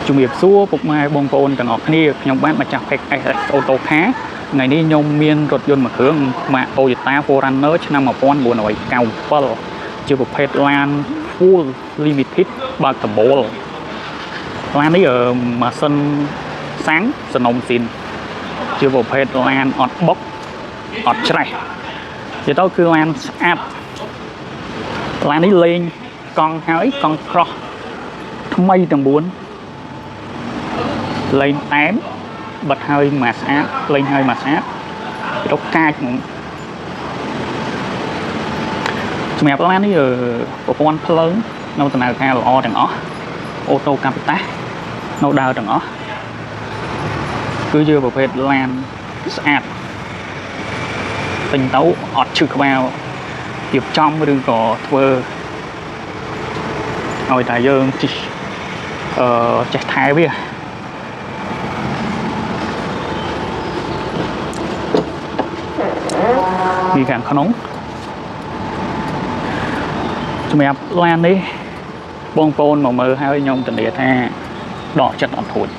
ជំរាបសួរពុកម៉ែបងប្អូនទាំងអស់គ្នាខ្ញុំបាទម្ចាស់ Page SS Auto Car ថ្ងៃនេះខ្ញុំមានរថយន្តមួយគ្រឿងម៉ាក Toyota 4Runner ឆ្នាំ1997ជាប្រភេទឡាន Full Limited បើកដំបូលឡាននេះម៉ាស៊ីនសាំងសនំស៊ីនជាប្រភេទឡានអត់បុកអត់ច្រេះនិយាយទៅគឺឡានស្អាតឡាននេះលេងកង់ហើយកង់ក្រោះថ្មីទាំង4 លេងអែមបិទហើយមកស្អាតលេងហើយមកស្អាតរកកាចហ្មងសម្រាប់ឡាននេះប្រព័ន្ធភ្លើងនៅដំណើរការល្អទាំងអស់អូតូកាពីតានៅដើរទាំងអស់គឺជាប្រភេទឡានស្អាតទិញទៅអត់ឈឺក្បាលរៀបចំឬក៏ធ្វើឲ្យតែយើងជិះចេះថែវា នេះខាងក្នុងសម្រាប់ឡាននេះបងប្អូនមកមើលហើយខ្ញុំធានាថាដកចិត្តអត់រួច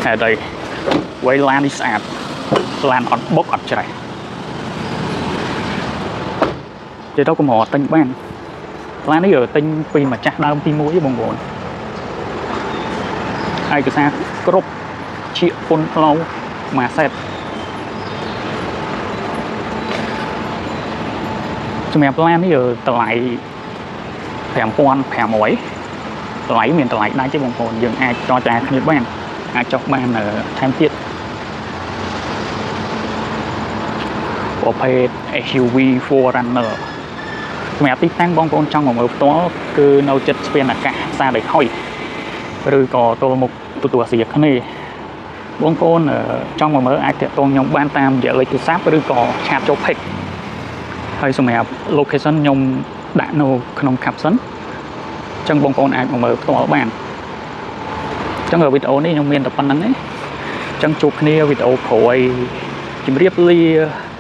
ហេតុអីវៃឡាននេះស្អាតឡានអត់បុកអត់ច្រេះនិយាយទៅកម្រទិញបានឡាននេះទិញពីម្ចាស់ដើមទី1បងប្អូនឯកសារគ្រប់ជាពុនផ្លូវមួយសេត សម្រាប់ឡាននេះតម្លៃ5500តម្លៃមានតម្លៃដាច់ទេបងប្អូនយើងអាចចរចាគ្នាបានអាចចុះបានថែមទៀតប្រភេទ SUV 4Runner សម្រាប់ទីតាំងបងប្អូនចង់មកមើលផ្ទាល់គឺនៅជិតស្ពានអាកាសផ្សារដីហុយឬក៏ទល់មុខទទួលអាស៊ីអាគ្នេយ៍បងប្អូនចង់មកមើលអាចទាក់ទងខ្ញុំបានតាមរយៈលេខទូរស័ព្ទឬក៏chat ចូល page ហើយសម្រាប់ location ខ្ញុំដាក់នៅក្នុង caption អញ្ចឹងបងប្អូនអាចមកមើលផ្ទាល់បានអញ្ចឹងវីដេអូនេះខ្ញុំមានតែប៉ុណ្្នឹងទេអញ្ចឹងជួបគ្នាវីដេអូក្រោយជម្រាបលា។